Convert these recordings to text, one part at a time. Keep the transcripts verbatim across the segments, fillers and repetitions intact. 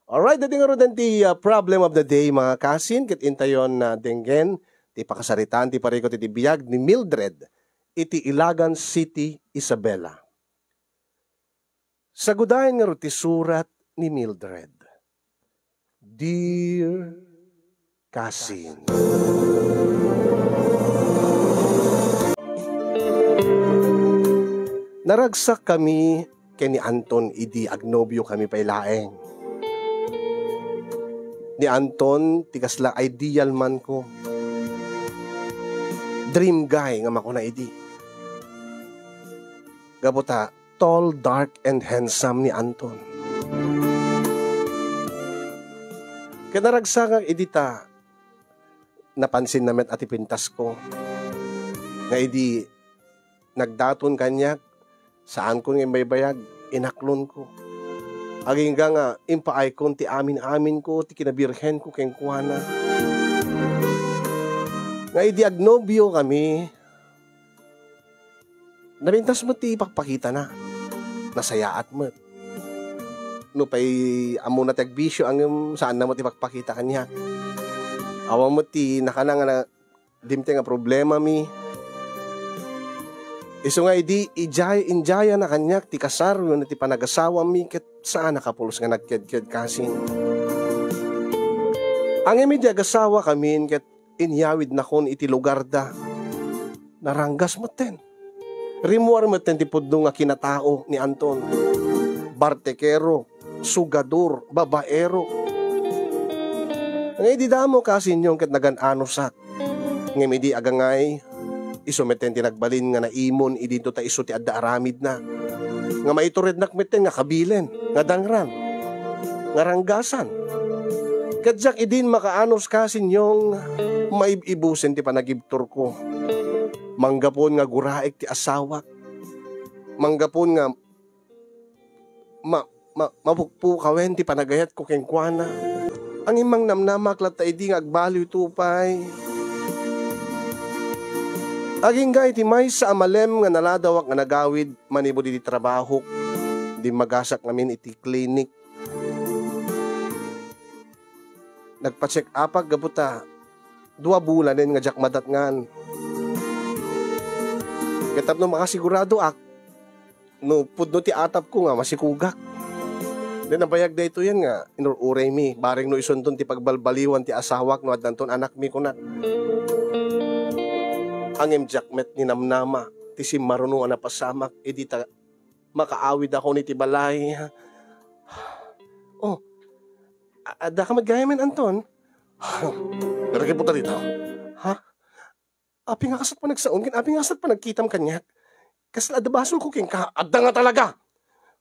Alright, daytoy ngaruden ti, ah, problem of the day, mga kasin, ket intayon na denggen ti pakasaritaan ti parikut iti biag ni Mildred iti Ilagan City, Isabela. Sagudayen ngarud ti surat ni Mildred. Dear Kasin. Naragsak kami ken ni Anton idi agnobio kami pay laeng. Ni Anton, ti kasla ideal man ko. Dream guy nga makuna idi. Gapu ta, tall, dark, and handsome ni Anton. Ket naragsakak idi ta napansinna met a ti pintasko. Nga idi nagdaton kaniak, saanko nga imbaybayag, inaklonko. Agingga nga impaaykon ti amin-aminko, ti kinabirhenko kenkuana. Nga idi agnobio kami, napintas met ti ipakpakitana. Nasayaat met. Nupay ammona ti agbisio, ngem saanna met ipakpakita kaniak. Awan met ti nakana nga na-, dimteng a problemami. Isu nga idi, ijay-, injayana kaniak ti kasar wenno ti panagasawami ket saan a kapulos nga nagkedked kasin. Ngem idi agasawakamin ket inyawidnakon iti lugarda. Naranggas metten. Rimmuar metten ti pudno nga kinatao ni Anton. Bartekero, sugador, babaero. Nga idi damo, kasinyo, ket nagan-anosak. Ngem idi agangay, isu metten ti nagbalin nga naimon idinto ta isu ti adda aramidna. Nga maiturednak metten nga kabilen, nga dangran, nga ranggasan. Ket diak idin makaanos, kasinyo, maib-ibusen ti panagibturko. Manggapuon nga guraek ti asawak. Manggapuon nga ma-, ma-, mapukpukawen ti panagayatko kenkuana. Ngem mangnamnamak latta idi nga agbaliwto pay. Agingga iti maysa a malem nga naladawak nga nagawid manipud iti trabahok, dimmagasak ngamin iti klinik. Nagpa-check-upak gapu ta dua bulanen nga diak madatngan. Ket tapno makasiguradoak, no pudno ti atapko nga masikugak. Ket nabayag daytoyen nga inur-uraymi, bareng no isunton ti pagbalbaliwan ti asawak no addanton anakmi, kunak. Ngem diak met ninamnama ti simmaruno a napasamak idi ta makaawidakon iti balay. Oh, a-, adda ka met gayamen, Anton? Naragipot ta dita. Ha? Apay nga kasla panagsaom ken apay nga kasla panagkitam kaniak? Kasla adda basolko kenka? Adda nga talaga.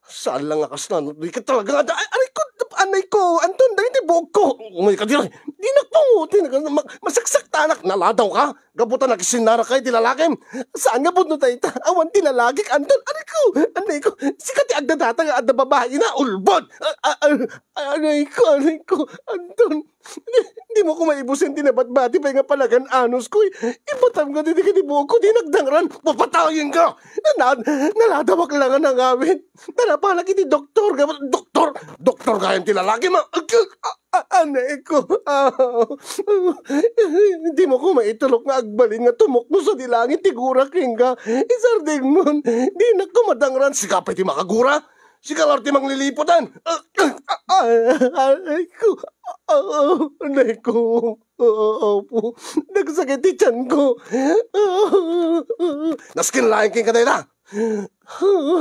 Saan lang nga kasla, no, di ka talaga nga adda. Ay, aray ko, anay ko, Anton, dagiti buokko. Umay ka diri. Dinak panguti, nag-, ma-, masaksaktanak, naladaw ka? Gapu ta nakisinnara ka iti lalakim. Saan nga pudno dayta? Awan ti lalagik, Anton. Aray ko, anay ko, sika ti agdadata nga adda babaina, ulbod. A-, a-, a-, anay ko, anay ko, Anton. Di, di mo ko maibusen ti nabatbati pay nga panagan-anos ko, eh. Ibatam nga didi kadi buok ko, di nagdangran. Papatayen ka! Na-, naladawak lang nga nangawid. Tarapanak iti doktor, nga, doktor! Doktor kayan ti lalaki, ma-, a-, a-, anay ko. Ah. Di mo ko maitulok nga agbalin nga tumukno sa di langit ti gura, kenka. Isardeng mon, dinak ko madangran. Sika pay ti makagura? Sika la ti mangliliputan. Ah, ah, ah, ay ko. Ah, ah, anay ko. Ah, apo. Nagsakit ti tiyan ko. Nasken laeng kenka dayta.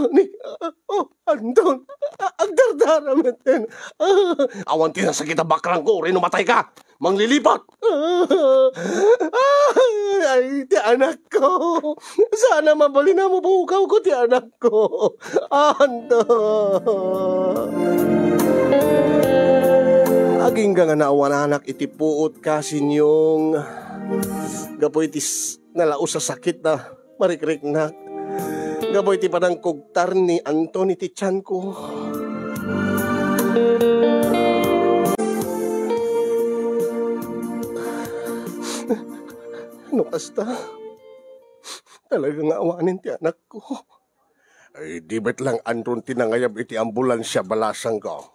Ni, ah, oh, Anton. Ah, agdardara metten. Ah. Awan ti nasakit a bakrang ko, uray no matay ka. Manglilipot! Ay, ti anak ko! Sana mabalin a mapukaw ko ti anak ko! Anto? Agingga nga naawananak iti puot, kasinyong, gapu iti s-, nalaus a sakit na marikriknak. Gapu iti panangkugtar ni Anton iti tiyanko. No kasta, talaga nga awanen ti anakko. Ay, di met lang Anton ti nangayab iti ambulansia, balasangko.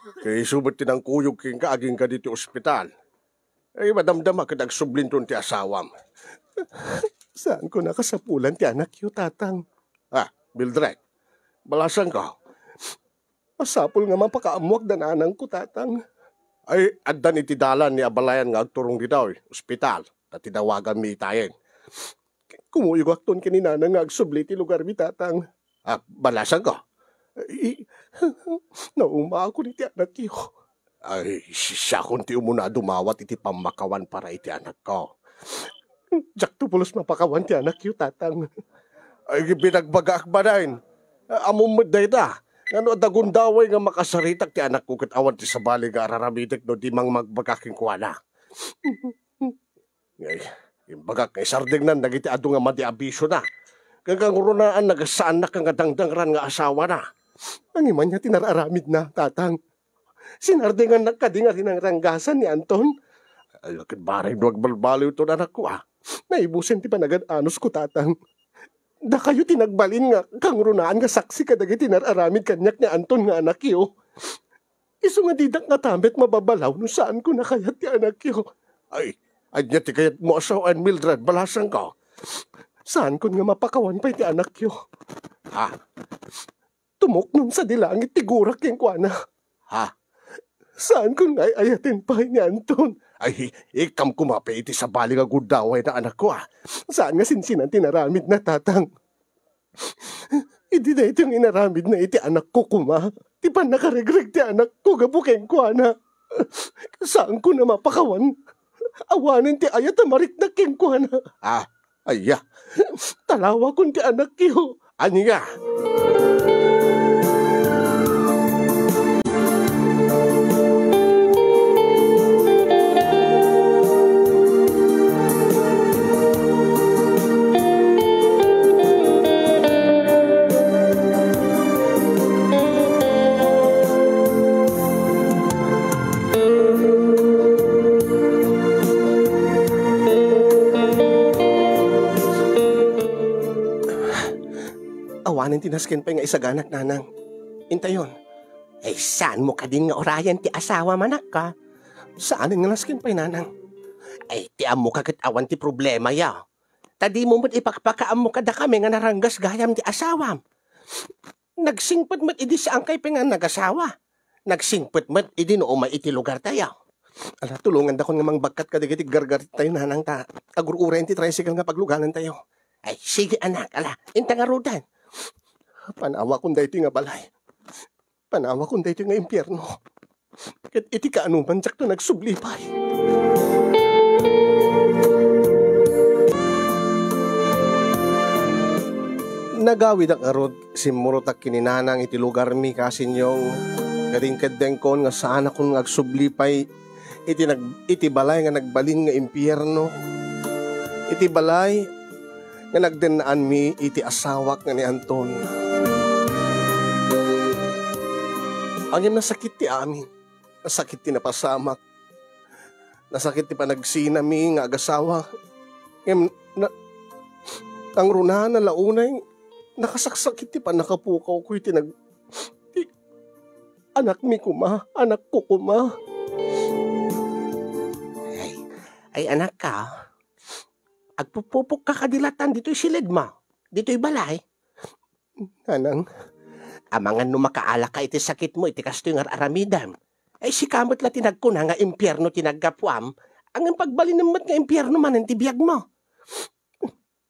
Ket isu met ti nangkuyog kenka agingga ditoy ospital. Ay, madamdama ket agsublinton ti asawam. Saanko a kasapulan ti anakyo, Tatang. Ah, Mildred, balasangko. Masapul nga mapakaammoak da nanangko, Tatang. Ay, addan iti dalan ni abalayan nga agturong ditoy ospital, ta ti dawaganmi itayen. Kumuyogakton ken ni Nanang nga agsubli ti lugarmi, Tatang. Ah, balasangko. I-, naumaakon iti anakyo. Ay, si-, siakon ti umuna a dumawat iti pammakawan para iti anakko. Diakto pulos mapakawan ti anakyo, Tatang. Ay, binagbagaak manen. Ammom met dayta. Ngano adda gundaway nga makasaritak ti anakko ket awan ti sabali nga ar-aramidek no di mangmagbaga kenkuana? Ay, imbagak nga isardengnan dagiti adu nga madi a bisiona. Ken kangrunaan, nagasaannak nga dangdangran nga asawana. Ngem ania ti nar-aramidna, Tatang? Sinardengannak kadi nga rinangranggasan ni Anton? Ay, ket bareng no agbalbaliwton, anakko, a. Naibusen ti panagan-anusko, Tatang. Dakayo ti nagbalin nga kangrunaan nga saksi kadagiti nar-aramid kaniak ni Anton nga anakyo. Isu nga didak ngata met mababalaw no saanko a kayat ti anakyo. Ay, ania ti kayatmo a sawen, Mildred, balasangko? Saanko nga mapakawan pay ti anakyo. Ha? Tumuknong sadi langit ti gurak kenkuana. Ha? Saanko nga ay-ayaten pay ni Anton. Ay, ikkam koma pay iti sabali nga gundaway na, anakko, a. Saan nga sinsinan ti naramidna, Tatang. Idi daytoy nga inaramidna iti anakko koma, ti pannakaregreg ti anakko gapu kenkuana. Saanko a mapakawan. Awanen ti ayat a mariknak kenkuana. Ah, aya. Talawakon ti anakyo. Ania? Awanen ti nasken pay nga isaganak, Nanang. Intayon. Ay, saanmo kadin nga urayen ti asawam, anakko? Saanen nga nasken pay, Nanang. Ay, ti ammoka ket awan ti problema, ya. Ta dimo met ipakpakaammo kadakami nga naranggas gayam ti asawam. Nagsingpet met idi saankay pay nga nagasawa. Nagsingpet met idi no umay iti lugartayo. Ala, tulongandakon nga mangbagkat kadagiti gargaritayo, Nanang, ta agur-urayen ti tricycle nga pagluganantayo. Ay, sige, anak, ala, inta ngaruden. Panawakon daytoy nga balay. Panawakon daytoy nga impierno. Ket iti kaanoman, diakto nagsubli pay. Nagawidak ngarud, simmurotak ken ni Nanang iti lugarmi, kasinyong. Kadingkeddengkon nga saanakon nga agsubli pay iti nag-, iti balay nga nagbalin nga impierno. Iti balay nga nagdennaanmi iti asawak nga ni Anton. Ngem nasakit ti amin. Nasakit ti napasamak. Nasakit ti panagsinami nga agasawa. Ngem na-, kangrunaan a la unay, nakasaksakit ti pannakapukawko iti nag-, ti anakmi koma, anakko koma. Ay, ay, anakko, agpupupokka kadi latta ditoy siled mo, ditoy balay? Nanang. Amangan no makaalaka iti sakitmo iti kastoy nga ar-aramidem. Ay, sika met la ti nagkuna nga impierno ti naggapuam, ngem pagbalinem met nga impierno manen ti biagmo.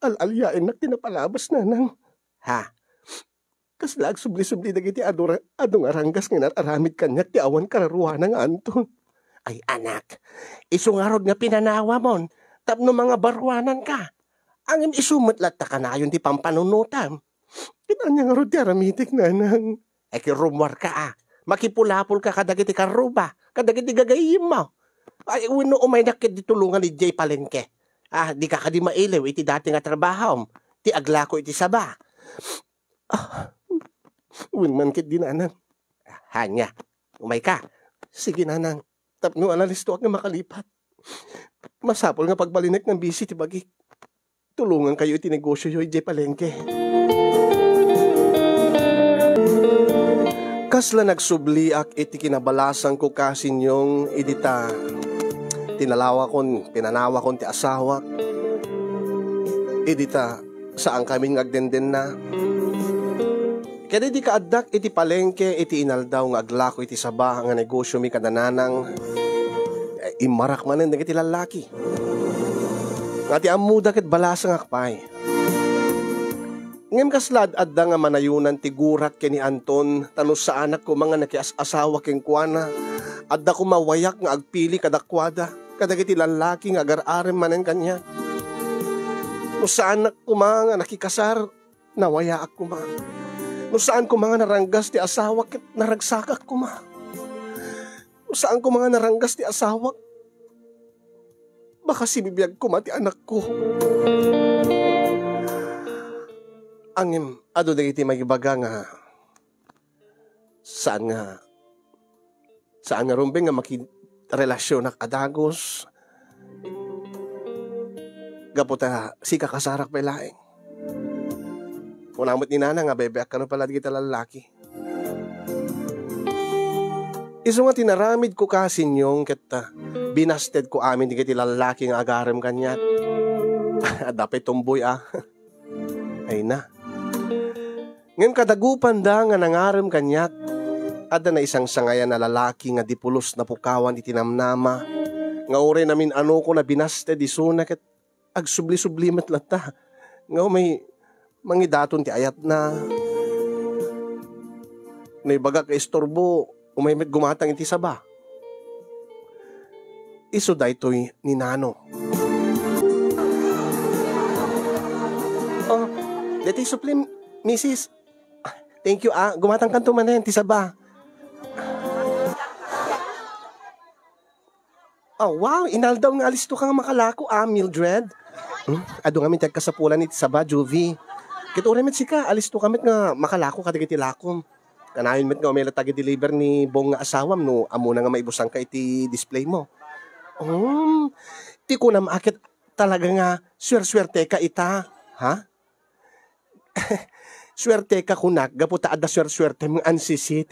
Al-aliaennak ti napalabas, Nanang. Ha? Kasla agsubli-subli dagiti adu ra-, adu nga ranggas nga inar-aramid kaniak ti awan kararuana nga Anton. Ay, anak, isu ngarud nga pinanawamon tapno mangabaruananka. Ngem isu met latta kanayon ti pampanunotam. Ket ania ngarud ti aramidek, Nanang? Ay, ket rummuarka, a. Makipulapolka kadagiti karruba, kadagiti gagayyemmo. Ay, wenno umaynak ketdi tulongan idiay palengke. A, dika kadi mailiw iti dati nga trabahom, ti aglako iti saba. A, wen man ketdi, Nanang. Ania, umayka. Sige, Nanang. Tapno alalistoak nga makalipat. Masapul nga pagbalinek nga bisi ti bagik. Tulongankayo iti negosioyo idiay palengke. Kasla nagsubliak iti kinabalasangko, kasinyong, idi ta tinalawakon, pinanawakon ti asawak, idi ta saan kamin nga agdendenna. Ket idi kaaddak iti palengke iti inaldaw nga aglako iti saba nga negosiomi kada nanang, eh, immarak manen dagiti lallaki. Nga ti ammoda ket balasangak pay. Ngem kasla ad-adda nga manayonan ti gurak ken ni Anton, ta no saanak koma nga nakias-asawa kenkuana, adda koma wayak nga agpili kadakuada, kadagiti lallaki nga agar-arem manen kaniak. No saanak koma nga nakikasar, nawayaak koma. No saan koma nga naranggas ti asawak, ket naragsakak koma. No saan koma nga naranggas ti asawak, baka sibibiag koma ti anakko. Ngem adu dagiti magibaga nga saan nga, saan nga rumbeng nga makirelasionak a dagus gapu ta sika kasarak pay laeng. Kuna met ni Nana nga bebbeak kano pala dagiti lallaki. Isu nga tinaramidko, kasinyong, ket, ah, binastedko amin dagiti lallaki nga agarem kaniak. Adda pay tomboy, ah. Ay na. Ngem kadagupanda nga nangarem kaniak, adda naisangsangayan a lalaki nga di pulos napukawan iti namnama, nga uray namin-anokon a binasted isuna ket agsubli-subli met latta nga umay mangidaton ti ayatna. No ibagak nga istorbo, umay met gumatang iti saba. Isu daytoy ni Nano. Oh, daytoy suplim, misis. Ah, thank you, ah. Gumatangkanto manen ti saba. Oh, wow, inaldaw nga alisto ka nga makalako, ah, Mildred. Hmm? Adu ngamin ti agkasapulan iti saba, Juvie. Ket uray met sika, alisto ka met nga makalako kadagiti lakom. Kanayon met nga umay latta agi deliver ni Bong nga asawam no ammona nga maibusangka iti display mo. Hmm, ti kunam a ket talaga nga suersuerteka ita, ha? Suerteka kunak gapu ta adda suersuertem nga ansisit.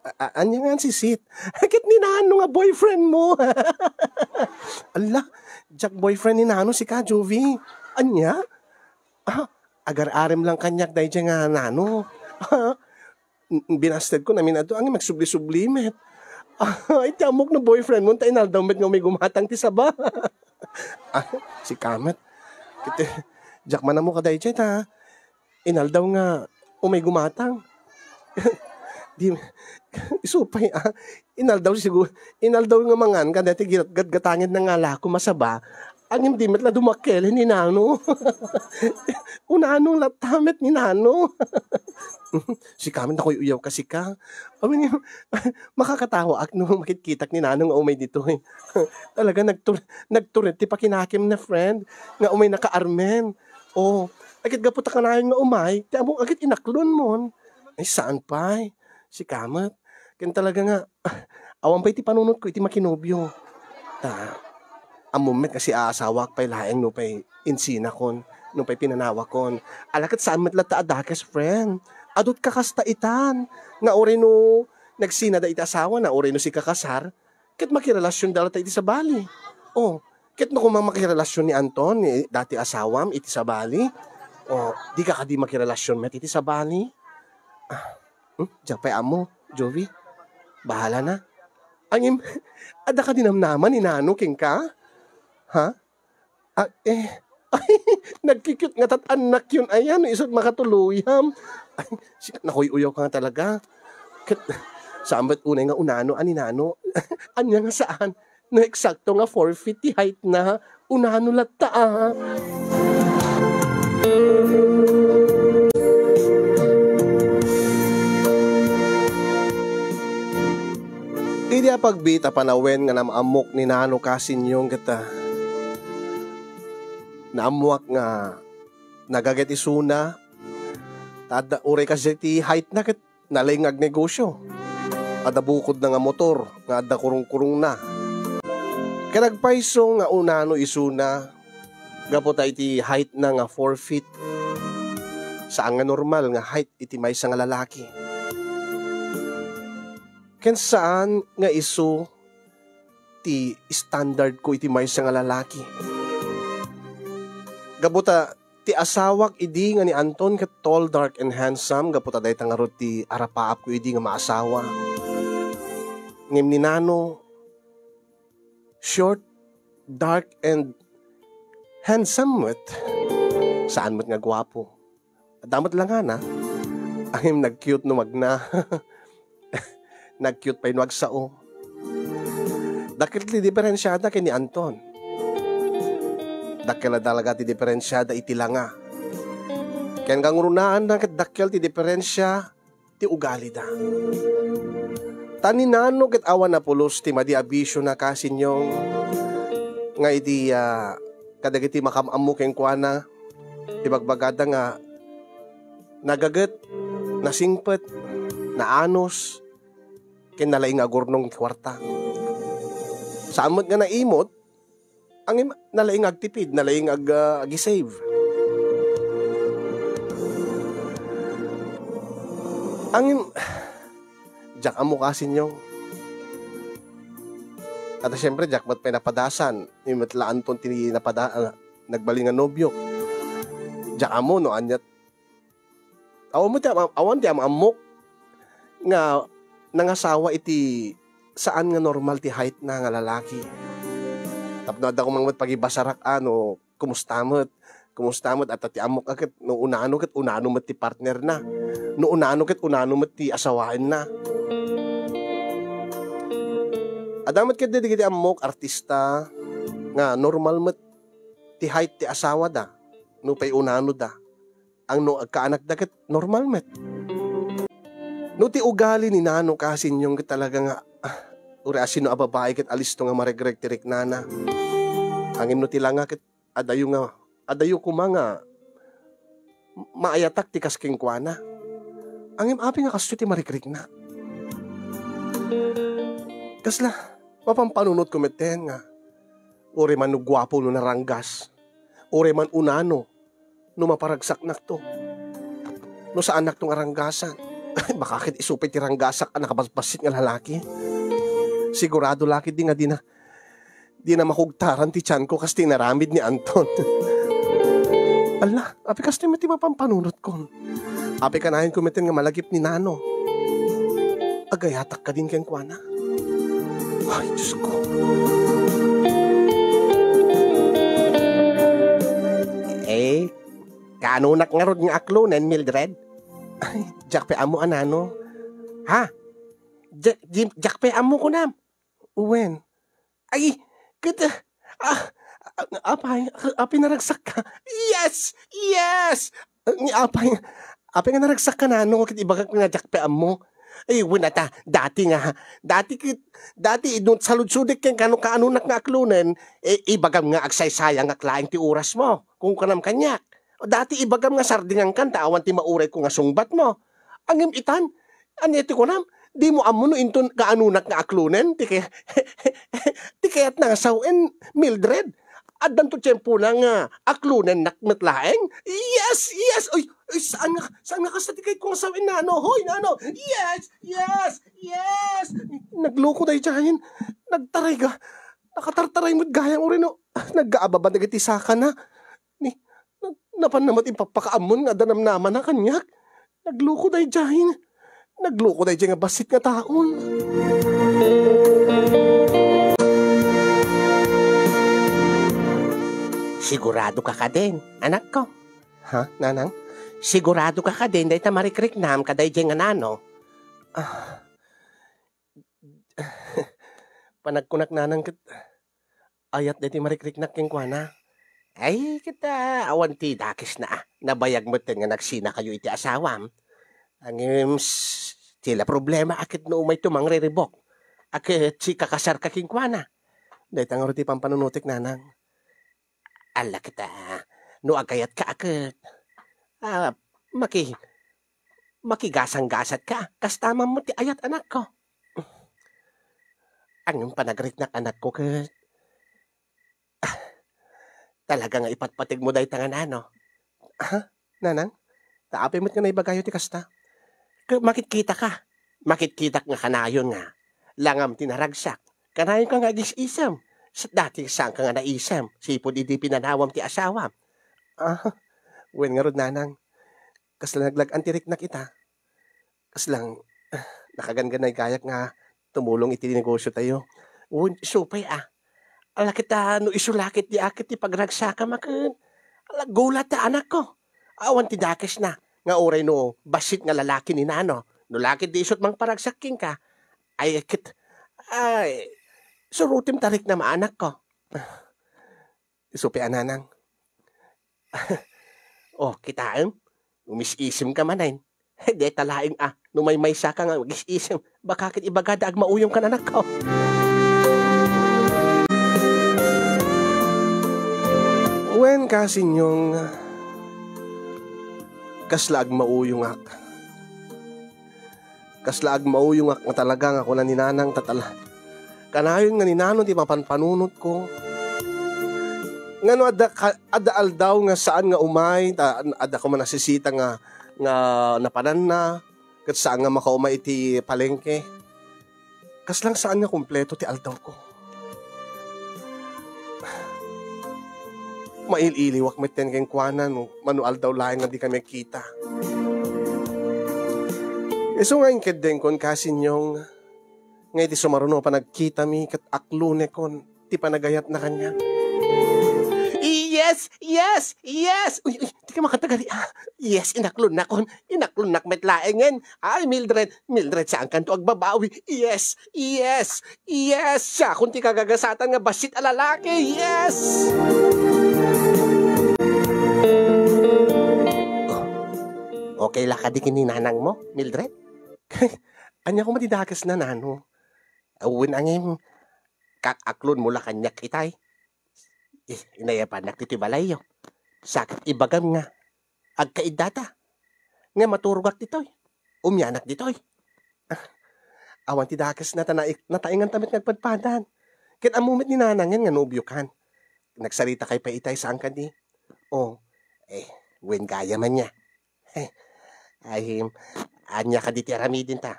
A-, a-, ania nga ansisit? Ket ni Nano nga boyfriend mo. Ala, diak boyfriend ni Nano sika, Juvie. Ania? Ah, agar-arem lang kaniak daydiay nga Nano. N-, binastedko namin adu, ngem agsubli-subli met. Ay, ti ammok no boyfriend mo, ta inaldaw met nga umay gumatang ti saba. Ah, sika met. Ket, diak man ammo kadaydiay ta inaldaw nga umay gumatang. Di, isu pay, ah, inaldaw sigu-, inaldaw nga mangan, kada ti gat-, gatgatangen na nga lakom a saba, ngem di met la dumakkel ni Nano. Unano latta met ni Nano. Sika met, nakuy-uyawka sika. Amin, makakatawaak no makitkitak ni Nano nga umay ditoy. Talaga nagtur-, nagtured ti pakinakemna, friend, nga umay nakaarmen. Oh, ay ket gapu ta kanayon nga umay, ti ammok a ket inaklonmon. Ay, saan pay. Sika met. Ken talaga nga, awan pay ti panunotko iti makinobio. Ta, ammom met nga siaasawak pay laeng nupay insinakon, nupay pinanawakon. Ala ket saan met latta a dakes, friend. Adut kakasta itan, nga uray no nagsinada iti asawana, uray no sika kasar, ket makirelasionda latta iti sabali. Oh, ket no koma makirelasion ni Anton, ni dati asawam, iti sabali, oh, dika kadi makirelasion met iti sabali? Ah, hmm, diak pay ammo, Jovi. Bahala na. Ngem, adda kadi namnama ni Nano kenka? Ha? Ah, eh, nagki-cute nga tat-, annak yun. Ayan, isut makatuluyam. Ay, si-, nakuy-uyaw ka nga talaga. Ket, saan met unay nga unano, ani Nano? Anya nga saan? No eksakto nga four feet ti height na, unano latta, ah? Idi apagbiit a panawen nga nam-ammok ni Nano kasinyong ket, ah, naammuak nga nagaget isuna, ta adda, uray kasi ti height na ket nalaing nga agnegosyo. Adda bukodna nga motor nga adda kurungkurungna. Ket nagpayso nga unano isuna gapu ta iti height na nga four feet. Saan nga normal nga height iti maysa nga lalaki. Ken saan nga isu ti standard ko iti maysa nga lalaki. Gapu ta ti asawak idi nga ni Anton ket tall, dark, and handsome, gapu ta dayta ngarud ti arapaap ko idi nga maasawa. Ngem ni Nano, short, dark, and handsome met. Saan met nga guapo. Adda met langana. Angem nag-cute no magna. Nag-cute pay no agsao. Dakkel ti diferensiada ken ni Anton. Dakkel a talaga ti diferensiada iti langa. Ken kangrunaan na ket dakkel ti diferensia ti ugalida. Ta ni Nano ket awan a pulos ti madi a bisiona, kasinyong, nga idi, ah, kadagiti makam-ammo kenkuana, ibagbagada nga nagaget, nasingpet, naanus, ken nalaing nga agurnong ti kuarta. Saan met nga naimot, angem nalaing nga agtipid, nalaing nga ag-, ah, agi-save. Angem, diak ammo, kasinyong. At siyempre, diak met pay napadasan. Ni met la Anton ti napada-, ah, nagbalin nga nobio. Diak ammo no ania. Awan mo ti am-, awan ti am-ammok nga nangasawa iti saan nga normal ti height na nga lalaki. Tapno adda koma met pagibasarak, a, no, kumusta met? Kumusta met? Adda ti ammok a ket no unano ket unano met ti partner na. No unano ket unano met ti asawaen na. Adda met ket dagiti ammok artista nga normal met ti height ti asawada, nupay unanoda. Ang no agkaanakda ket normal met. No ti ugali ni Nano kasinyong ket talaga nga, ah, uray a sino a babai ket alisto nga maregreg ti riknana. Angem no ti langa ket adayo nga, adayo koma nga maayatak ti kas kenkuana. Angem apay nga kasto ti maregreg na? Kasla, mapampanunotko metten nga uray man no guapo no naranggas, uray man unano no maparagsaknakto, no saannakto nga ranggasan. Baka ket isu pay ti ranggasak a nakabasbassit nga lalaki. Sigurado la ketdi nga dina, dina makugtaran ti tianko kas ti inaramid ni Anton. Ala, apay kastoy met ti mapampanunotkon? Apay kanayon ko metten nga malagip ni Nano? Agayatak kadin kenkuana? Ay, Diyos ko. Eh, kaanonak ngarud nga aklonen, Mildred? Ay, diak pay ammo a nano. Ha? Di-, di-, diak pay ammo kunam? Wen? Ay, ket, ah, ah, apay, apay naragsak ka? Yes! Yes! Ni apay, apay nga naragsak ka nano ket ibagak nga diak pay ammo? Ay, wen ata, dati nga, dati ket, dati idun saludsodek kenka no kaanonak nga aklonen, eh, ibagam nga agsaysayangak laeng ti oras mo, kunkunam kaniak. Dati ibagam nga sardingankan ta awan ti mauray ko nga sungbat mo. Ngem itan, ania ti kunam? Dimo ammo no inton kaanonak nga aklonen ti kay-, ti kayatna nga sawen, Mildred? Addanto tiempona nga aklonennak met laeng? Yes, yes! Uy, uy, saan nga, saan nga kasta ti kayatko nga sawen, nano? Hoy, nano! Yes, yes, yes! Nagloko daydiayen. Nagtaray ga. Nakatartaray met gayam, uray no naggaababa dagiti sakana. Ni, na-, napanna met impapakaammon nga adda namnamana kaniak. Nagloko daydiay. Nagloko daydiay nga bassit nga tao. Sigurado ka kadin, anakko? Ha, nanang? Sigurado ka kadin dayta marikriknam kadaydiay nga nano? Ah, panagkunak nanang ket ayat daytoy marikriknak kenkuana. Ay, ket, ah, awan ti dakesna, ah. Nabayag metten nga nagsinakayo iti asawam. Ngem, s-, ti la problema a ket no umay tumangriribok a ket sikakasarka kenkuana. Dayta ngarud ti pampanunotek, nanang. Ala ket, ah, no agayatka a ket, ah, maki-, makigasanggasatka. Kasta man met ti ayat, anakko. Ngem panagriknak, anakko, ket, ah, talaga nga ipatpategmo dayta nga nano. Ha? Nanang? Ta apay met nga naibagayo ti kasta? Ke-, makitkitaka. Makitkitak nga kanayon nga langam ti naragsak. Kanayonka nga agis-isem. Sa dati saanka nga naisem, sipud idi pinanawam ti asawam. Ah, wen ngarud, nanang, kasla naglag-an ti riknak ita. Kasla, ah, nakaganganay gayak nga tumulong iti negosio tayo. Wen, isu pay, ah. Ala ket ta no isu la ket di aket ti pagragsakam a ken, ala, gulat ta anakko. Awan ti dakesna nga uray no bassit nga lalaki ni nano, no la ket di isut mangparagsak kenka, ay ket, ay, surotem ta riknam a anakko. Isu pay a, nanang. Oh, kitaem? Umis-isemka manen. Deta laeng a, no maymaysa ka nga agis-isem, baka ket ibagada agmauyongkan, anakko. Wen, Kasinyong, kasla agmauyongak. Kasla agmauyongak nga talaga nga kuna ni nanang, tatala. Kanayon nga ni nano ti mapanpanunotko. Ngano adda ka-, adda aldaw nga saan nga umay, ta adda koma nasisita nga, nga napananna, ket saan nga makaumay iti palengke. Kasla saan nga kompleto ti aldawko. Mail-iliwak metten kenkuana no mano aldaw laeng nga dikami agkita. Isu nga inkeddengkon, Kasinyong, nga iti sumaruno a panagkitami ket aklonekon ti panagayatna kaniak. Yes! Yes! Yes! Uy, uy, di ka makatagari, ah. Yes, inaklonnakon. Inaklonnak met laengen. Ay, Mildred, Mildred, saankanto agbabawi. Yes! Yes! Yes! Siakon ti kagagasatan nga bassit a lalaki. Yes! Oh, okay la kadi ken ni nanangmo, Mildred? Ania koma ti dakesna, nano? Wen, angem, kak-aklonmo la kaniak itay. Eh, inayabannak ditoy balayyo. Sa ket ibagam nga agkaiddata nga maturogak ditoy. Umianak ditoy. Ah, awan ti dakesna ta nai-, nataenganta met nga agpadpadan. Ket ammo met ni nanangen nga nobiokan. Nagsaritakay pay itay saan kadi. Oh, eh, wen gayam ania. Eh, ay, ania kadi ti aramidenta?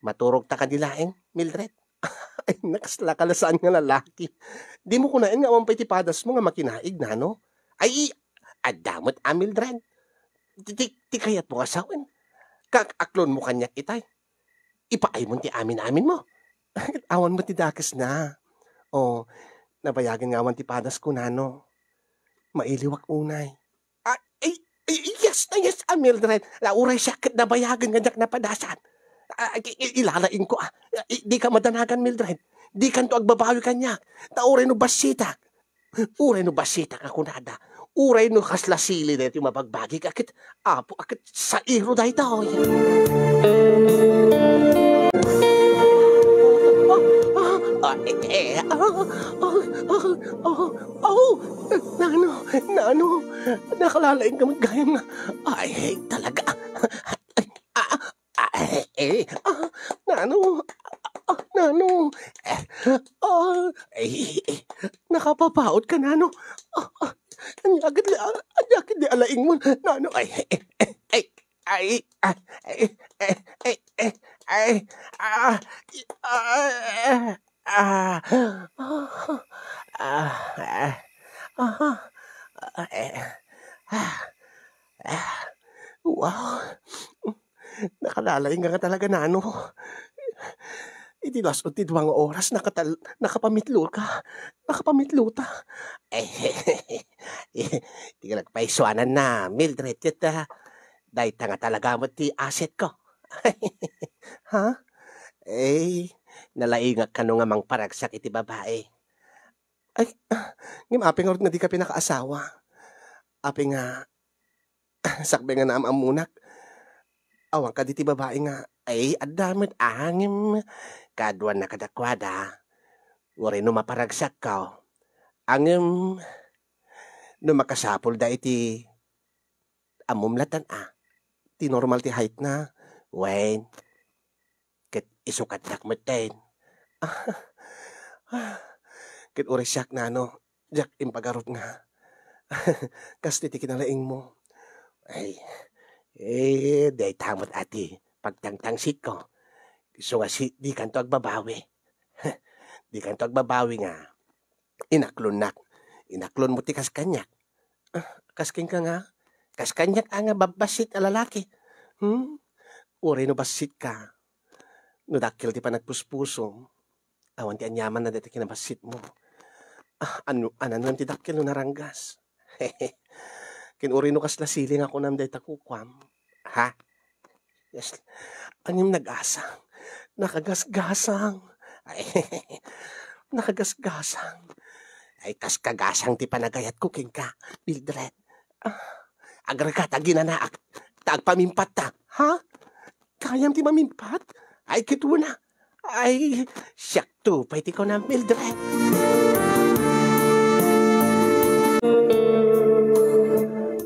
Maturogta kadi laeng, Mildred? Ay, nakaslaka la saan nga lalaki. Dimo kunaen nga awan pay ti padasmo nga makinaig, nano? Ay, adda met a, Mildred. Ti, ti, ti kayatmo nga sawen. Kak-aklonmo kaniak itay. Ipaaymo ti amin-aminmo. Awan met ti dakesna. Oh, nabayagen nga awan ti padasko, nano? Mailiwak unay. Ah, ay, ay, yes na yes a, Mildred. La, uray siak ket nabayagen nga diak napadasan. Ah, i-, i-, ilalaingko, ah. I-, dika madanagan, Mildred. Dikanto agbabawi kaniak. Ta uray no bassitak. Uray no bassitak a kunada. Uray no kasla sili daytoy mabagbagik a ket, Apo, a ket sairo daytoy. Ah, ah, ah, eh, eh, ah, ah, ah, ah, oh, nano, nano, nakalalaing ka met gayam nga. Ay, talaga. Ah, ah, eh, eh, ah, nano, ah, nano, eh, ah, eh, eh, nakapapaot ka, nano. Ah, ah, ania ket di, ah, ania ket di alaingmo, nano, ay, eh, eh, eh, ay, ah, eh, eh, eh, eh, ay, ah, ah, ah, ah, ah, ah, ah, eh, ah, ah, wow. Nakalalaing nga talaga, nano. Iti las-, iti dua nga oras, nakatal-, nakapamitlo ka. Nakapamitlota. Eh, di ka nagpaisuanan na, Mildred, ket, ah, dayta nga talaga met ti asset ko. Ha? Eh, nalaingak kano nga mangparagsak iti babae. Ay, ah, ngem apay ngarud nga dika pinakaasawa? Apay nga sakbay nga naam-ammonak, awan kadi ti babae nga, ay, adda met, angem, kaaduanna kadakuada. Uray no maparagsakko, angem, no makasapulda iti ammom latan a, ti normal ti height na, wen, ket isukatdak metten. Ket uray siak, nano, diak impagarupnga. Kastoy ti kinalaingmo. Ay, eh, dayta met a ti pagtangtangsitko. Isu nga si-, dikanto agbabawi. Dikanto agbabawi nga inaklonnak. Inaklonmo ti kas kaniak. Ah, kas kenka nga? Kas kaniak a nga babbassit a lalaki. Hmm? Uray no bassitka, no dakkel ti panagpuspusom, awan ti aniamanna dayta kinabassitmo. Ah, ano, ananam ti dakkel no naranggas? Ken uray no kasla siling a kunam dayta kukuam. Ha? Yes. Ngem nagasang. Nakagasgasang. Ay, nakagasgasang. Ay, kas kagasang ti panagayatko kenka, Mildred. Ah, agreka ta ginanaak, ta agpamimpatta. Ha? Kayam ti mamimpat? Ay, kitaem. Ay, siakto pay ti kunam, Mildred.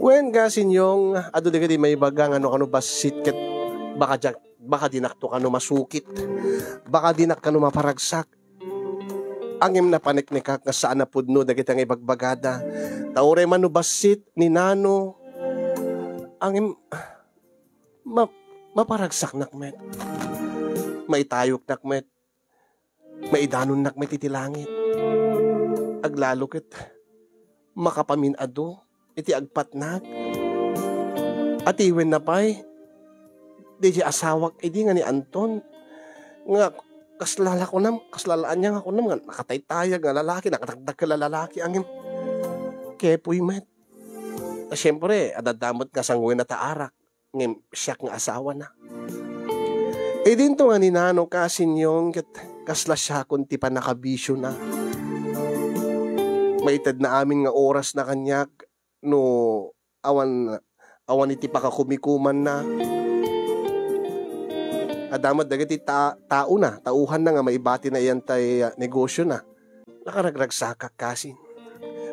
Wen, kasinyong, adu dagiti maibaga nga no kano bassit ket baka diak, baka dinakto kano masukit. Baka dinak kano maparagsak. Ngem napaneknekak nga saan a pudno dagiti nga ibagbagada. Ta uray man no bassit ni nano, ngem ma-, maparagsaknak met. Maitayoknak met. Maidanonnak met iti langit. Aglalo ket makapamin-adu iti agpatnag. Atiwenna pay, diay asawak idi nga ni Anton, nga kasla la kunam, kasla la ania nga kunam, nga nakataytayag nga lalaki, nakadakdakkel a lalaki, ngem kepoy met. Siempre, adda met nga sanguenna ta arak, ngem siak nga asawana. Idinto nga ni nano, kasinyong, ket kasla siakon ti pannakabisiona. Maitedna amin nga orasna kaniak no awan, awan iti pakakumikumanna. Adda met dagiti ta-, taona, tauhanna nga maibatina iyantay, ah, negosiona. Nakaragragsakak kasin.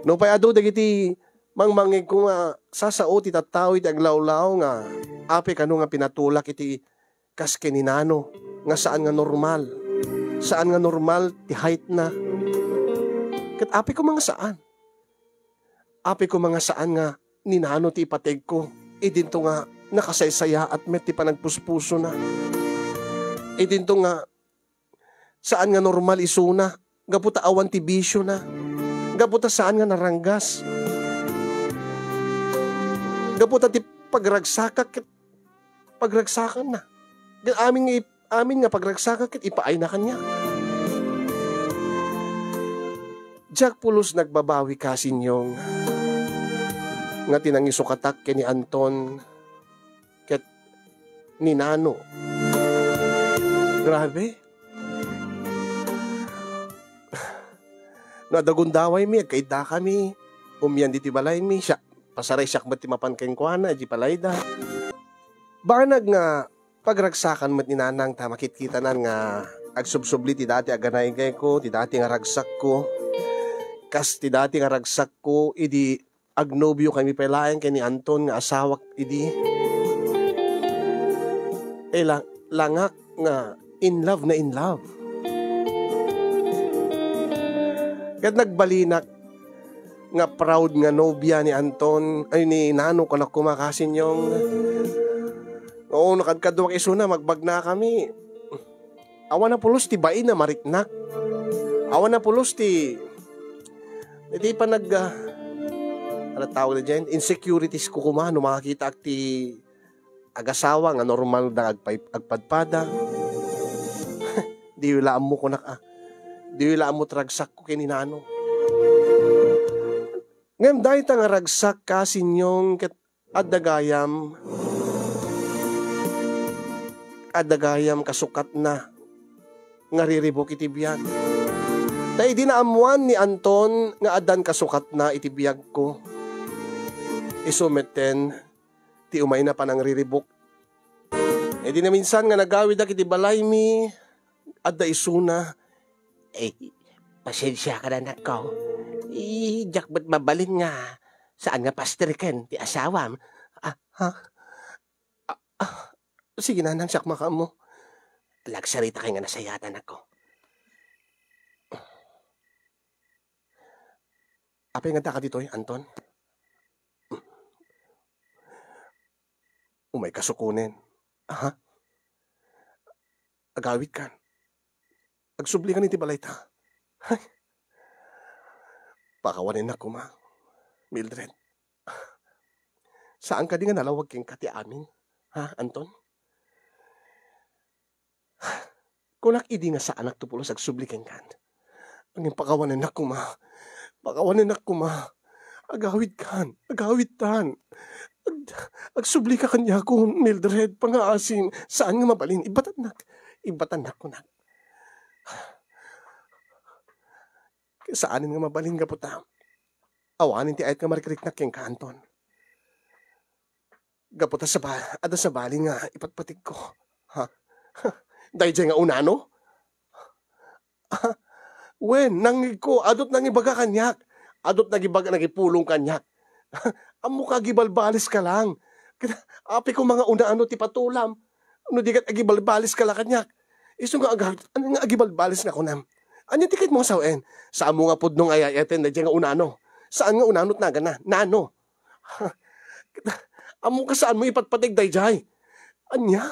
Nupay adu dagiti mangmangngegko nga sasao ti tattao iti aglawlaw nga apay kano nga pinatulak iti kas ken ni nano nga saan nga normal. Saan nga normal ti height na. Ket apay koma nga saan. Apay koma nga saan nga ni nano ti ipategko. Idinto nga nakasaysayaat met ti panagpuspusona. Idinto nga saan nga normal isuna, gapu ta awan ti bisiona, gapu ta saan nga naranggas, gapu ta ti pagragsakak ket pagragsakanna. Ket amin nga ip-, amin nga pagragsakak ket ipaayna kaniak. Diak pulos nagbabawi, kasinyong, nga ti nangisukatak ken ni Anton ket ni nano. Grabe. No adda gundawaymi, agkaiddakami, umian ditoy balaymi, siak, pasaray siak met ti mapan kenkuana, idiay balayda. Banag nga pagragsakan met ni nanang ta makitkitanan nga agsubsubli ti dati a ganaygayko, ti dati nga ragsakko. Kas ti dati nga ragsakko, idi agnobiokami pay laeng ken ni Anton nga asawak idi. Eh, la-, langak nga in love na in love. Ket nagbalinak nga proud nga nobia ni Anton, ay, ni Nano, kunak koma, kasinyong. Oo, nakadkaduak isuna, magbagnakami. Awan a pulos ti bain a mariknak. Awan a pulos ti, iti panag-, ah, ano tawag na dyan? Insecurities ko koma no makakitaak ti agasawa nga normal da agpay-, agpadpada. Diyo la ammo, kunak, ah. Diyo la ammo ti ragsak ko ken ni Nano. Ngem dayta nga ragsak, kasinyong, ket adda gayam, adda gayam kasukatna nga riribuk iti biag. Ta idi naammoan ni Anton nga addan kasukatna iti biagko, isu metten ti umayna panangriribuk. Idi naminsan nga nagawidak iti balaymi, adda isuna, "Eh, pasensiakan, anakko. Eh, diak met mabalin nga saan nga pastreken ti asawam." "Ah, ha? Ah, ah, sige, nanang, siak makaammo." Lagsarita kay nga nasayaat, anakko. "Apay nga addaka ditoy, Anton?" "Umayka sukonen." "Aha?" "Agawidkan. Agsublikan iti balayta." Pakawanennak koma, Mildred. Saan kadi nga nalawag kenka ti amin? Ha, Anton? Kunak idi nga saanak ti pulos agsubli kenkan. Ngem pakawanennak koma. Pakawanennak koma. Agawidkan. Agawidtan. Ag-, agsublika kaniakon, Mildred, pangaasim. Saan nga mabalin? Ibbatannak. Ibbatannak, kunak. Saanen nga mabalin gapu ta awanen ti ayat nga marikriknak kenka, Anton. Gapu ta saba-, adda sabali nga ipatpategko. Ha? Daydiay nga unano? Ha? Wen, nangngegko, adu't nangibaga kaniak. Adu't nangibaga, nangipulong kaniak. Ammok nga agibalbalis ka lang. Ket apay koma nga unano ti patulam. No di ket agibalbalis ka la kaniak. Isu nga aga-, ania nga agibalbalis nga kunam? Ania ti kayatmo nga sawen? Saanmo nga pudno nga ay-ayaten daydiay nga unano? Saan nga unano ti naganna? Nano? Ammok nga saanmo ipatpateg daydiay. Ania?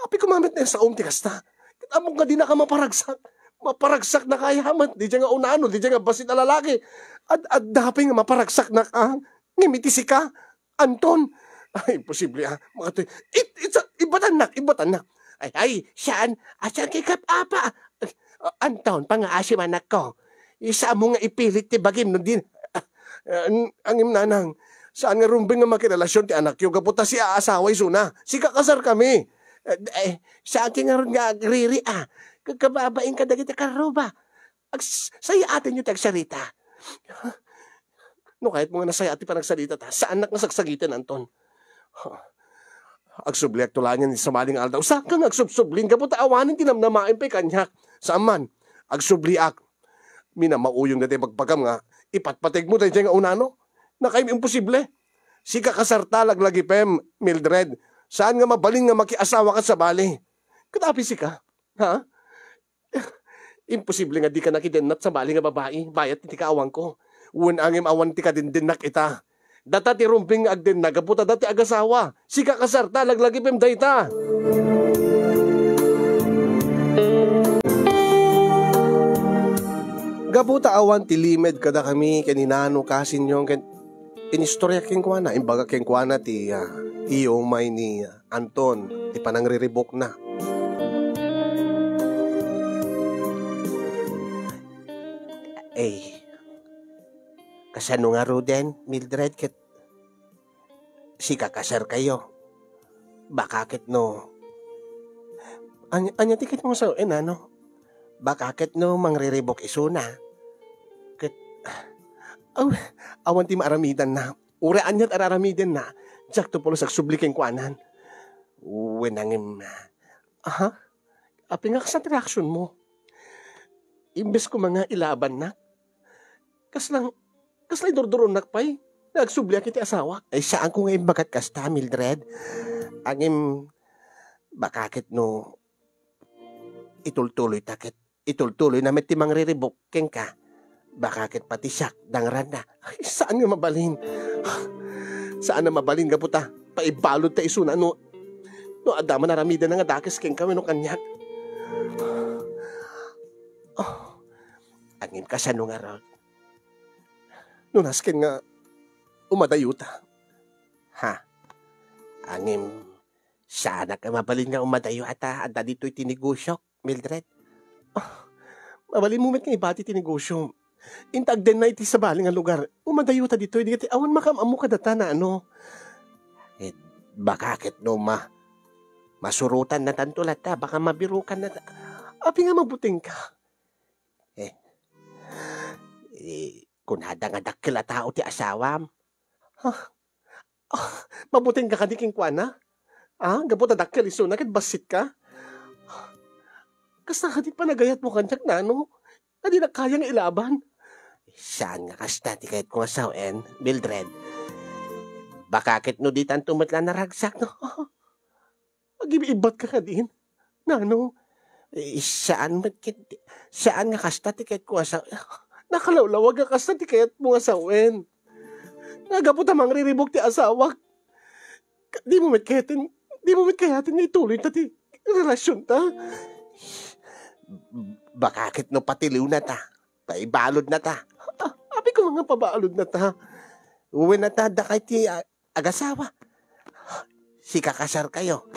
Apay koma met nga saom ti kasta. Ket ammok nga dinaka maparagsak. Maparagsaknaka aya met daydiay nga unano, daydiay nga bassit a lalaki. Ad-, adda pay nga maparagsaknaka. Ngem iti sika, Anton. Ay, imposible, ah. Makatoy. It-, it-, ibbatannak, ibbatannak. Ay, ay, saan? Saan kay Kap Apa? Ay, ah, Anton, pangaasim, anakko. Saanmo nga ipilit ti bagim no di, ah, ah, n-, angim, nanang. Saan nga rumbeng nga makirelasion ti anakyo gapu ta siak aasawa isuna. Sigkakasarkami. Eh, eh, saan kay ngarud nga agriri, ah? Kakababain kadagiti karruba. Ags-, sayatenyo ti agsarita. No kayatmo nga nasayaat ti panagsaritata, saannak nga sagsagiten, Anton. Agsubliakto laengen iti sabali nga aldaw. Saanka nga agsubsubli gapu ta awanen ti namnamaem pay kaniak. Saan man, agsubliak. Minamauyong daytoy bagbagam nga ipatpategmo daydiay nga unano. Nakayem imposible. Sigkakasarta laglagipem, Mildred. Saan nga mabalin nga makiasawaka sabali. Ket apay sika? Ha? Imposible nga dika nakidennat sabali nga babai, bayat iti kaawanko. Wen angem awan ti kadindennak ita. Data ti rumbeng nga agdenna gapu ta data ti agasawa. Sigkakasarta, laglagipem dayta. Gapu ta awan ti limed kadakami ken ni Nano Kasinyo ket inistorya kenkuana, imbaga kenkuana ti, ah, iumay ni, ah, Anton, ti panangriribukna. Eh, kasano ngaruden, Mildred, ket sigkakasarkayo? Baka ket no, ania, ania ti kayatmo nga sawen, nano? Baka ket no mangriribuk isuna. Ket, aw, awan ti maaramidanna. Uray aniat a aramidenna, diakto pulos agsubli kenkuana. Wen angem, aha? Apay nga kasla ti reaksionmo? Imbes koma nga ilabannak, kasla, kasla idurduronnak pay nga agsubliak iti asawak. Ay, saanko nga imbagat kasta, Mildred. Angem, baka ket no itultuloyta ket itultuloyna met ti mangriribuk kenka. Baka ket pati siak, dangranna. Ay, saan nga mabalin? Saan a mabalin gapu ta paibaludta isuna no, no adda man aramidenna nga dakes kenka wenno kaniak. Oh, angem, kasano ngarud? No nasken nga umadayota. Ha? Angem, saanak a mabalin nga umadayo ta adda ditoy ti negosiok, Mildred. Ah, mabalinmo met nga ibati ti negosiom. Inta agdenna iti sabali nga lugar, umadayota ditoy, di ket awan makaam-ammo kadata, nano? Eh, baka ket no ma-, masurotannatanto latta, baka mabirokannata. Apay nga mabutengka? Eh, eh, kunada nga dakkel a tao ti asawam. Ah, ah, mabutengka kadi kenkuana? Ah, gapu ta dakkel isuna ket bassitka? Kasta kadi ti panagayatmo kaniak, nano? Nga dinak kaya nga ilaban? Saan nga kasta ti kayatko nga sawen, Mildred. Baka ket no ditanto met la naragsak, no? Agim-ibbatka kadin? Nano? Eh, saan met ket, saan nga kasta ti kayatko nga sa-, nakalawlawag nga kasta ti kayatmo nga sawen. Nga gapu ta mangriribuk ti asawak, ka-, di mo met kayaten, di mo met kayaten nga ituloyta ti relasionta? Baka ket no patiliwnata, Paibaludnata. Ah, apay koma nga pabaludnata? Wen, ata dakay ti, ah, agasawa. Sikakasarkayo.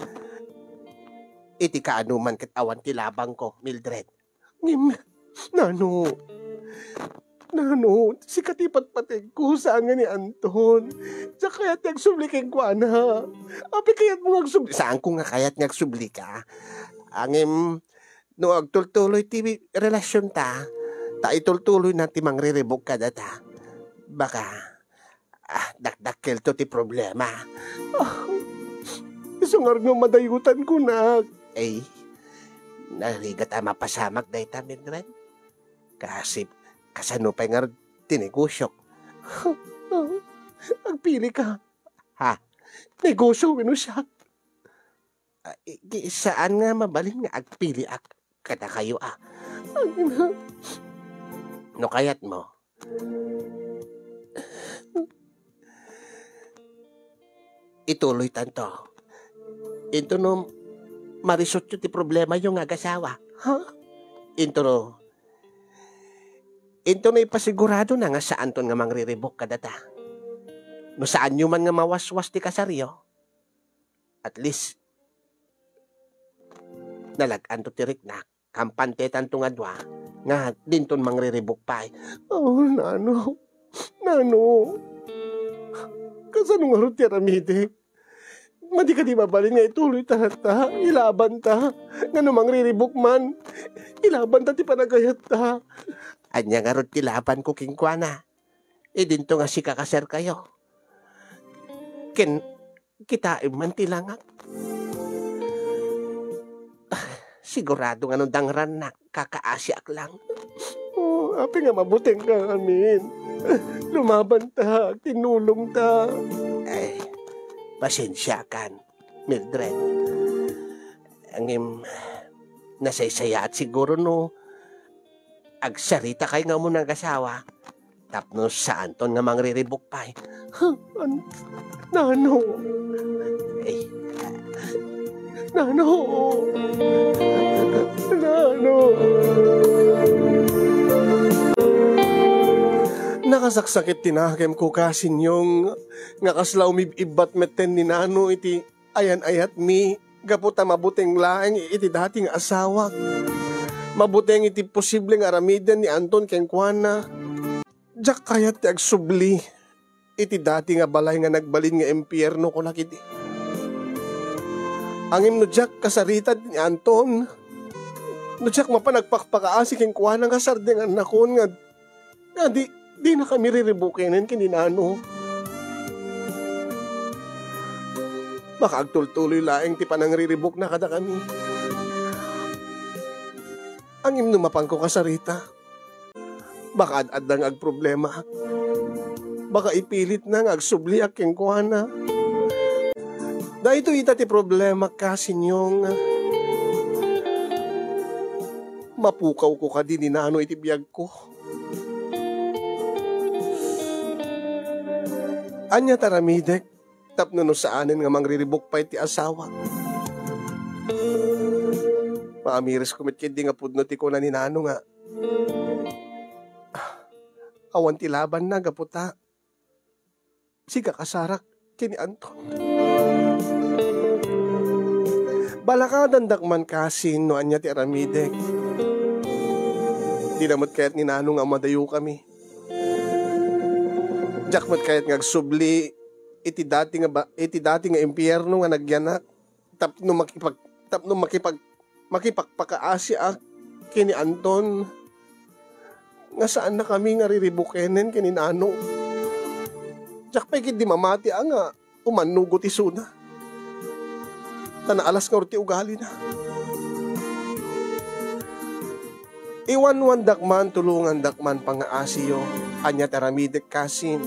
Iti kaanoman ket awan ti labangko, Mildred. Ngem, nano? Nano, sika ti patpategko, saan nga ni Anton. Diak kayat nga agsubli kenkuana. Apay kayatmo nga agsubli? Saanko nga kayat nga agsublika. Ngem, no agtultuloy ti relasionta, ta itultuloyna ti mangriribuk kadata. Baka, ah, dakdakkelto ti problema. Ah, isu ngarud nga madayutanko, nak. Ay, narigat a mapasamak dayta, Mildred. Kasi, kasano pay ngarud ti negosiok? Agpilika. Ha? Negosio wenno siak? Ah, i-, i-, saan nga mabalin nga agpiliak kadakayo, ah. Ay, na. No kayatmo, ituloytanto. Intono marisotyo ti problemayo nga agasawa. Ha? Intono, intono ipasiguradona nga saanton nga mangriribuk kadata. No saanyo man nga mawaswas ti kasaryo, at least, nalag-anto ti riknak, kampantetanto nga dua, nga dinton mangriribuk pay. Oh, nano? Nano? Kasano ngarud ti aramidek? Madi kadi mabalin nga ituloyta latta, ilabanta, nga no mangriribuk man, ilabanta ti panagayatta. Ania ngarud ti labanko kenkuana? Idinto nga sikakasarkayo. Ken, kitaem man ti langak. Ah, sigurado nga no dangrannak, kakaasiak lang. Oh, apay nga mabutengka amin. Lumabanta, tinulongta. Ay, pasensiakan, Mildred. Ngem, nasaysayaat siguro no agsaritakay nga umuna agasawa. Tapno saanton nga mangriribuk pay. Huh, an-, nano? Eh. Nano? Nano? Nakasaksakit ti nakemko, Kasinyong, nga kasla umib-ibbat metten ni Nano iti ayan-ayatmi gapu ta mabuteng laeng iti dati nga asawak. Mabuteng iti posible nga aramiden ni Anton kenkuana. Diak kayat ti agsubli iti dati nga balay nga nagbalin nga impierno, kunak idi. Ngem no diak kasarita ni Anton, no diak mapan agpakpakaasi kenkuana nga sardengannakon nga nga di, dinakami riribukenen ken ni Nano. Baka agtultuloy laeng ti panangriribukna kadakami. Ngem no mapanko kasarita, baka ad-adda nga agproblemaak. Baka ipilitna nga agsubliak kenkuana. Daytoy ita ti problema, Kasinyong. Mapukawko kadi ni Nano iti biagko? Ania ti aramidek tapno no saanen nga mangriribuk pay ti asawak? Maamirisko met ketdi nga pudno ti kuna ni Nano nga, ah, awan ti labanna gapu ta sikakasarak ken ni Anton. Balakadandak man, Kasin, no ania ti aramidek. Dina met kayat ni Nano nga madayokami. Diak met kayat nga agsubli iti dati nga ba-, iti dati nga impierno nga nagyanak tapno makipag-, tapno makipag-, makipagpakaasiak ken ni Anton nga saannakami nga riribukenen ken ni Nano. Diak pay ketdi mamati a nga umannugot isuna. Ta naalas ngarud ti ugalina. Iwanwandak man, tulongandak man pangngaasiyo. Ania ti aramidek, Kasin,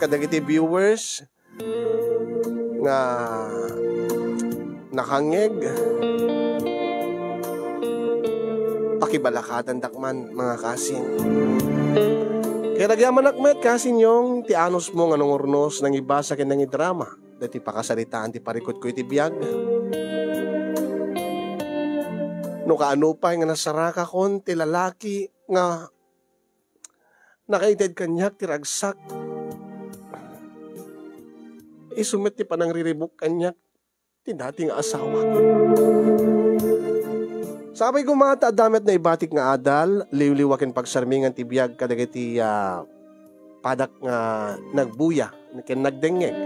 kadagiti viewers nga nakangngeg. Pakibalakadandak man, mga Kasin. Kay nagyamanak met, Kasin Yong, ti anusmo nga nangurnos, nangibasa ken nangidrama daytoy pakasaritaan ti parikutko iti biag. No kaano pay nga nasarakakon ti lalaki nga Nakaited kaniak ti ragsak. Isu met ti panangriribuk kaniak ti dati nga asawa. Sapay koma ta adda met naibatik nga adal, liwliwa ken pagsarmingan ti biag kadagiti, ah, padak nga nagbuya ken nagdengngeg.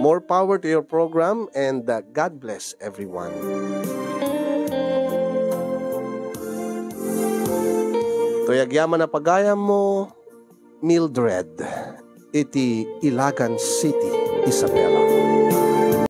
More power to your program and, uh, God bless everyone. Toy agyaman a pagayammo, Mildred, iti Ilagan City, Isabela.